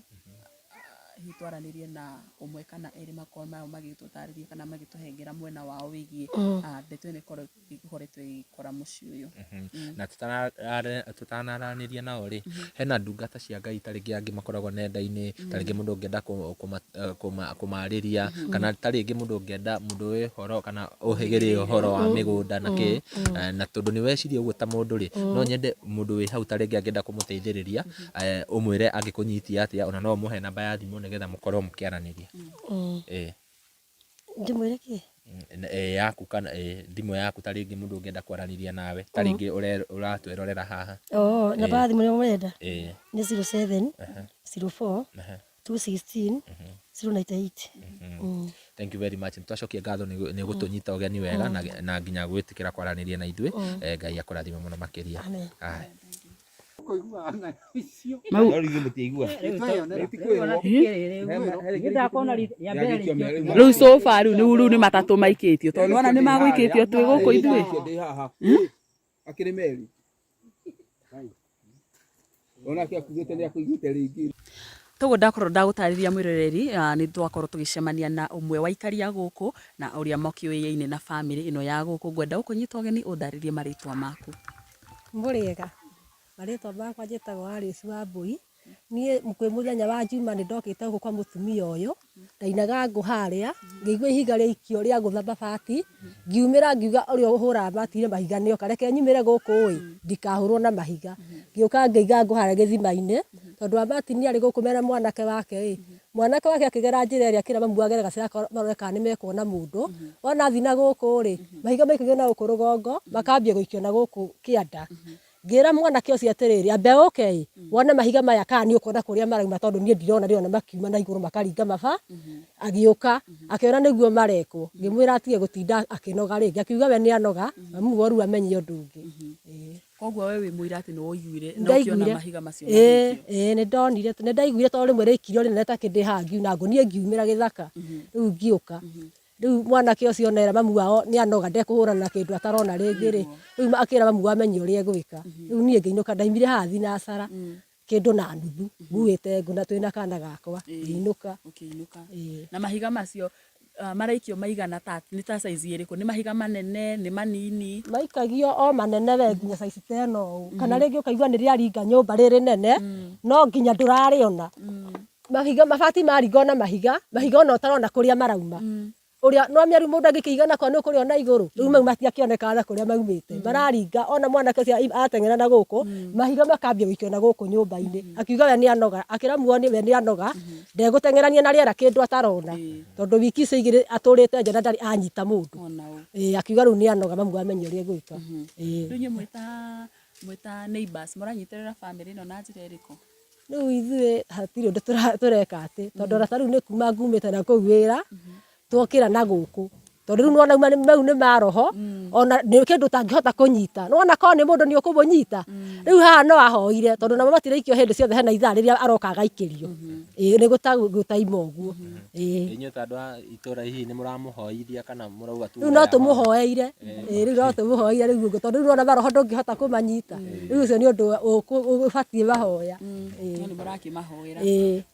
hihi twaranĩrie na ũmwe kana erĩ makorwo nao magĩtũtarĩria kana magĩtũhengera mwena wao wĩgiĩ ndeto ĩno ĩkoretwo ĩgĩkora mũciĩ ũyũ. Na tũtanaranĩria nao rĩ, hena ndungata cia Ngai ta rĩngĩ angĩ makoragwo nenda-inĩ, ta rĩngĩ mũndũ ũngĩenda kũmarĩria, kana ta rĩngĩ mũndũ ũngĩenda mũndũ wĩ ũhoro kana ũhĩgĩrĩire ũhoro wa mĩgũnda na kĩ, na tondũ nĩ weciria ũguo ta mũndũ rĩ, no nyende mũndũ wĩ hau ta rĩngĩ angĩenda kũmũteithĩrĩria, ũmwĩre angĩkũnyitia atĩa, ona no ũmũhe namba ya thimũ nĩgetha mũkorwo mũkĩaranĩria. Ĩĩ. Ndĩmwĩre kĩ? Yaku kana thimũ yaku ta rĩngĩ mũndũ ũngĩenda kwaranĩria nawe ta rĩngĩ ũratwĩrorera haha. Oo, namba ya thimũ nĩyo mũrenda? Nĩ 07 04 216 098. Thank you very much. Nĩtwacokia ngatho nĩ gũtũnyita ũgeni wega na nginya gwĩtĩkĩra kwaranĩria na ithuĩ. Ngai akũrathime mũno makĩria. Amen. Aya. Rĩu so far rĩu nĩ rĩu nĩ matatũ maikĩtio tondũ nĩwona nĩ magũikĩtio twĩ gũkũ ithuĩ. Ndĩ haha akĩrĩ meri onake akugĩte nĩ akũiguĩte rĩngĩ. Toguo ndakorwo ndagũtarĩria mwĩroreri, nĩ twakorwo tũgĩcemania na ũmwe wa aikari a gũkũ na ũrĩa makĩũyaine na bamĩrĩ ĩno ya gũkũ. Ngwenda gũkũnyita ũgeni ũndarĩrie marĩtwa maku. Mũrĩega, marĩtwa makwa njĩtagwo Alice Wambui. Niĩ kwĩ mũthenya wa Juma nĩ ndokĩte gũkũ kwa mũtumia ũyũ, ndainaga ngũ harĩa, ngĩigua ihiga rĩaikio rĩa gũtha mabati, ngiumĩra ngiuga ũrĩa ũhũraga mabati mahiga nĩoka, reke nyumĩre gũkũ ĩ, ndikahũrwo na mahiga. Ngĩũka ngĩiga ngũ harĩa gĩthima-inĩ, tondũ wa Martin arĩ gũkũ mena mwanake wake ĩ, mwanake wake akĩgera njĩra ĩrĩa akĩra mamu agere gacĩra marore kana nĩ mekuona mũndũ, wona athiĩ na gũkũ rĩ, mahiga maikagio na gũkũ rũgongo, makambia gũikio na gũkũ kĩanda. Ngĩra mwanake ũcio atĩrĩrĩ, ambe ũke ĩ, wone mahiga maya kana nĩ ũkuona kũrĩa marauma tondũ niĩ ndirona ndĩrona makiuma na igũrũ makaringa maba. Agĩũka, akĩona nĩguo marekwo. Ngĩmwĩra atige gũtinda akĩnoga rĩngĩ, akiuga we nĩ anoga, mamu woru amenye ũndũ ũngĩ. Koguo we wĩ mũira atĩ nĩ woiguire na ũkĩona Ndaiguire. mahiga macio Ĩĩ, magĩikio. ĩĩ nĩ ndonire, nĩ ndaiguire tondũ rĩmwe rĩaikirio rĩnene ta kĩndĩ haha ngiuna ngũ, niĩ ngiumĩra gĩthaka, rĩu ngĩũka. Rĩu mwanake ũcio ona era mamu wao nĩ anoga ndekũhũrana na kĩndũ atarona rĩngĩ rĩ, rĩu akĩra mamu wao amenye ũrĩa egwĩka. Rĩu niĩ ngĩinũka ndaimire haha thinacara kĩndũ na nuthu nguĩte ngũ na twĩna kana gakwa ngĩinũka. Ũkĩinũka. Na mahiga macio maraikio maigana ta nĩ ta size ĩrĩkũ? Nĩ mahiga manene, nĩ manini? Maikagio o manene we nginya size ta ĩno ũũ. Kana rĩngĩ ũkaigua nĩ rĩaringa nyũmba rĩrĩ nene no nginya ndũrarĩona. Mahiga mabati maringa ona mahiga, mahiga ona ũtarona kũrĩa marauma. Ũrĩa no mĩaru mũndũ angĩkĩiga nakwa nĩ ũkũrĩona igũrũ. Rĩu mau matiakĩonekaga na kũrĩa maumĩte. Mararinga ona mwanake ũcio ateng'era na gũkũ, mahiga makambia gũikio na gũkũ nyũmba-inĩ. Akiuga we nĩ anoga, akĩra muoni we nĩ anoga, ndegũteng'erania na rĩera kĩndũ atarona. Tondũ wiki ici igĩrĩ atũrĩte nja na ndarĩ anyita mũndũ. Akiuga rĩu nĩ anoga mamu amenye ũrĩa egwĩka. Rĩu inyuĩ mwĩta neighbors mũranyitĩrĩra bamĩrĩ ĩno na njĩra ĩrĩkũ? Rĩu ithuĩ hatirĩ ũndũ tũreka atĩ, tondũ ona ta rĩu nĩ kuma ngumĩte na kũu wĩra, twokĩra na gũkũ. Tondũ rĩu nĩwona mau nĩ ma roho, ona nĩ kĩndũ ũtangĩhota kũnyita. Nĩwona korwo nĩ mũndũ nĩ ũkũmũnyita. Rĩu haha no ahoire, tondũ namo matiraikio hĩndĩ ciothe hena ithaa rĩrĩa aroka agaikĩrio. Ĩĩ nĩ gũtaima ũguo. Ĩĩ. Inyuĩ ta andũ a itũra hihi nĩ mũramũhoithia kana mũrauga tu Rĩu no tũmũhoeire. Ĩĩ rĩu no tũmũhoeire rĩu ũguo, tondũ rĩu nĩwona maroho ndũngĩhota kũmanyita. Rĩu ũcio nĩ ũndũ ũbatiĩ mahoya. No nĩ mũrakĩmahoera.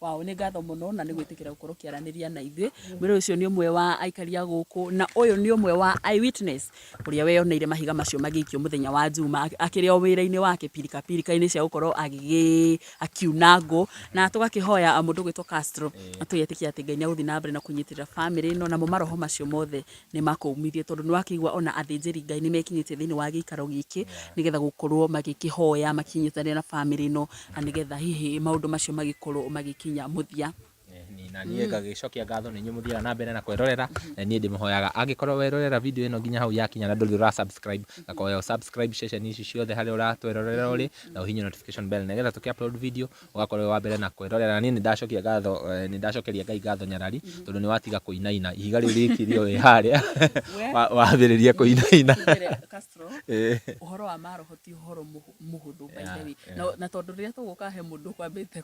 Wow, nĩ ngatho mũno na nĩ gwĩtĩkĩra gũkorwo ũkĩaranĩria na ithuĩ. Mwĩrĩ ũcio nĩ ũmwe wa aikari a gũkũ na ũyũ nĩ ũmwe wa eyewitness ũrĩa weyoneire mahiga macio magĩikio mũthenya wa Juma akĩrĩ o wĩra-inĩ wake pirika pirika-inĩ cia gũkorwo akiuna ngũ na tũgakĩhoya mũndũ ũgwĩtwo Castro na tũgetĩkia atĩ Ngai nĩ egũthiĩ na mbere na kũnyitĩrĩra bamĩrĩ ĩno namo maroho macio mothe nĩ makũmithie tondũ nĩ wakĩigua ona athĩnjĩri Ngai nĩ mekinyĩtie thĩinĩ wa gĩikaro gĩkĩ nĩgetha gũkorwo magĩkĩhoya makĩnyitanĩra na bamĩrĩ ĩno na nĩgetha hihi maũndũ macio magĩkorwo magĩkinya mũthia. Na niĩ ngagĩcokia ngatho nĩ inyuĩ mũthiaga na mbere na kwĩrorera. Na niĩ ndĩmũhoyaga angĩkorwo werorera video ĩno nginya hau yakinya na ndũrĩ ũra subscribe, ngakoya ũ subscribe ceceni ici ciothe harĩa ũratwĩrorera ũrĩ, na ũhihinye notification bell nĩgetha tũkĩ upload video ũgakorwo wĩ wa mbere na kwĩrorera. Na niĩ nĩ ndacokia ngatho, nĩ ndacokeria Ngai ngatho nyarari tondũ nĩ watiga kũinaina. Ihiga rĩu rĩikirio wĩ harĩa wambĩrĩria kũinaina. Castro, ũhoro wa maroho ti ũhoro mũhũthũ by the way. Na tondũ rĩrĩa tũgũka he mũndũ ũkwambĩte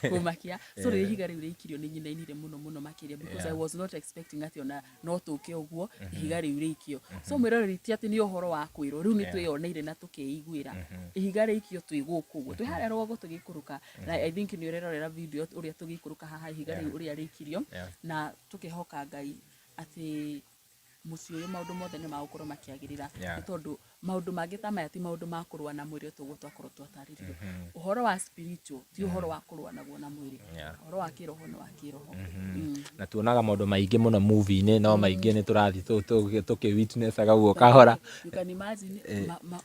kũmakia. So rĩrĩa ihiga rĩu rĩaikirio nĩ nyinainire mũno mũno makĩria because I was not expecting atĩ ona no tũke ũguo ihiga rĩu rĩikio. So mwĩroreri ti atĩ nĩ ũhoro wa kwĩrwo, rĩu nĩ twĩyoneire na tũkeiguĩra. Ihiga rĩikio twĩ gũkũ ũguo, twĩ harĩa rũgongo tũgĩikũrũka, na I think nĩ ũrerorera video ũrĩa tũgĩikũrũka haha ihiga rĩu ũrĩa rĩikirio, na tũkehoka Ngai atĩ mũciĩ ũyũ maũndũ mothe nĩ magũkorwo makĩagĩrĩra. Nĩ tondũ maũndũ mangĩ ta maya ti maũndũ ma kũrũa na mwĩrĩ ta ũguo twakorwo twatarĩrio. Ũhoro wa spiritual ti ũhoro wa kũrũa naguo na mwĩrĩ. Ũhoro wa kĩroho nĩ wa kĩroho. Na tuonaga maũndũ maingĩ mũno movie-inĩ, no maingĩ nĩ tũrathiĩ tũkĩ witness aga ũguo kahora. You can imagine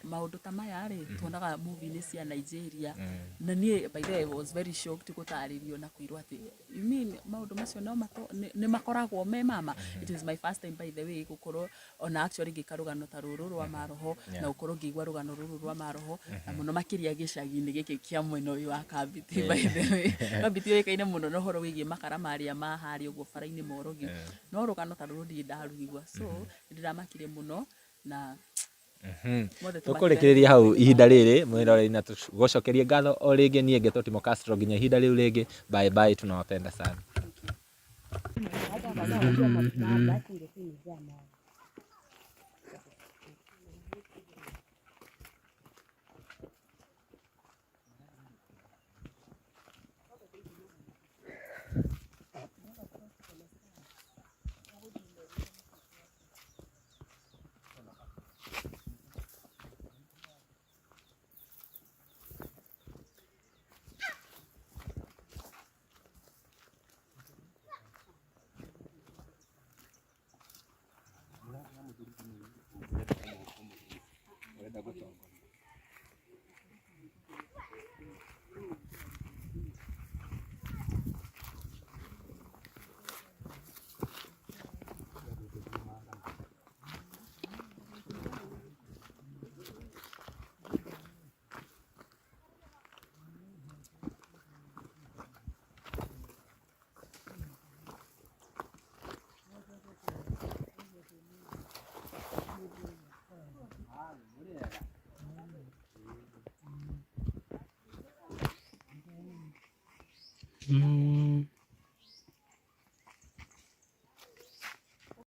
maũndũ ta maya rĩ, tuonaga movie-inĩ cia Nigeria. Na niĩ by the way I was very shocked gũtarĩrio na kwĩrwo atĩ you mean maũndũ macio no nĩ makoragwo me mama? It is my first time by the way gũkorwo ona actually ngĩka rũgano ta rũrũ rwa maroho na gũkorwo ngĩigua rũgano rũrũ rwa maroho na mũno makĩria gĩcagi-inĩ gĩkĩ kĩa mwena ũyũ wa Kambiti by the way. Kambiti yũĩkaine mũno na ũhoro wĩgiĩ makara marĩa ma harĩa ũguo bara-inĩ ma ũrogi. No rũgano ta rũrũ ndirĩ ndarũigua, so nĩ ndĩramakire mũno na mothe Tũkũrĩkĩrĩria hau ihinda rĩrĩ mwĩroreri, na tũgũcokerie ngatho o rĩngĩ. Niĩ ngetwo Timo Castro, nginya ihinda rĩu rĩngĩ, bye bye, tunawapenda sana.